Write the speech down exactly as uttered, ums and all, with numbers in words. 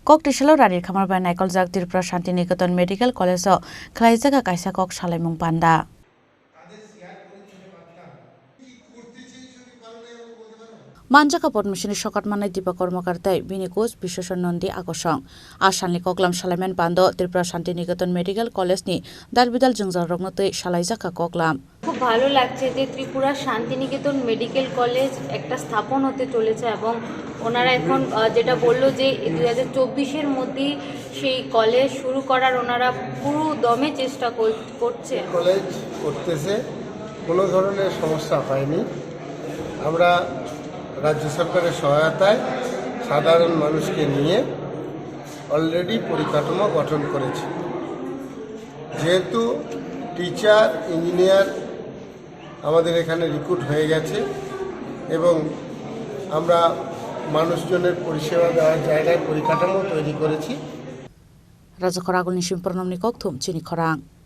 Kok tisalo Ranir Khamar bai naikoljak Tripura Shanti Niketan Medical College o khlaijak kaisa kok salaimung panda. Manjaka Padmashri sokat manai Dipa Karmakar tei bini coach Biswasan Nandi Akosong. A salni koklam salaiman pando Tripura Shanti Niketan Medical College ni dalbidal jwngjal rokno twi salaijaka koklam. খুব ভালো লাগছে যে ত্রিপুরা Santiniketan medical college একটা স্থাপন হতে চলেছে এবং ওনারা এখন, আহ, যেটা বললো যে দুই হাজার চব্বিশের মধ্যেই সেই কলেজ শুরু করার ওনারা পুরো দমে চেষ্টা কর-, করছে। কলেজ করতেছে, কোনো ধরনের সমস্যা হয়নি। আমরা রাজ্য সরকারের সহায়তায় সাধারণ মানুষকে নিয়ে অলরেডি পরিকাঠামো গঠন করেছি। যেহেতু টিচার, ইঞ্জিনিয়ার আমাদের এখানে রিক্রুট হয়ে গেছে এবং আমরা মানুষজনের পরিষেবা দেওয়ার জায়গায় পরিকাঠামো তৈরি করেছি। Rajakhor agulni sim pronomni kokthum chini khorang.